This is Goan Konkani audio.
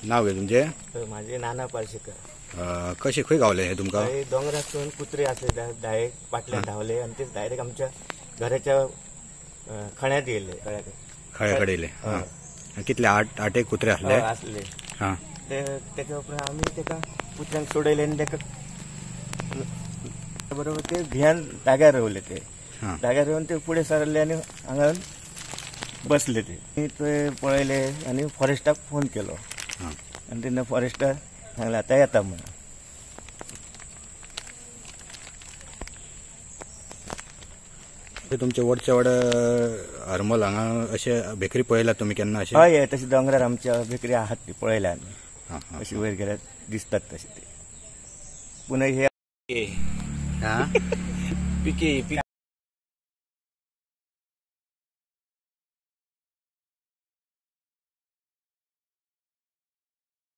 नाव घे तुमचे? माझे नाना पार्शेकर. कशे खंय गावले हे तुमकां? दोंगरातून कुत्रे असले डायरेक्ट पाटल्यान धांवले आणि तेच डायरेक्ट आमच्या घराच्या खण्यात गेले. खळ्याकडे येयले. कितले आठ एक कुत्रे असले? असले. त्याच्या उपरांत आम्ही तेका कुत्र्यांक सोडयले आनी तेका बरोबर ते भियान जाग्यार रावले. ते जाग्यार रावन ते फुडें सरले आनी हांगा बसले. ते ते पळयले आनी फॉरेस्टाक फोन केलो आनी तेन्ना फॉरेस्टार सांगलें आतां येता म्हणून. तुमचे वडचे वड हरमल हांगा अशे बेकरी पळयला तुमी केन्ना अशें? हय, तशें दोंगरार आमच्या बेकरी आहात ती पळयल्या आमी, अशी वयर गेल्यार दिसतात तशे ते. पुन्हा हे पिके.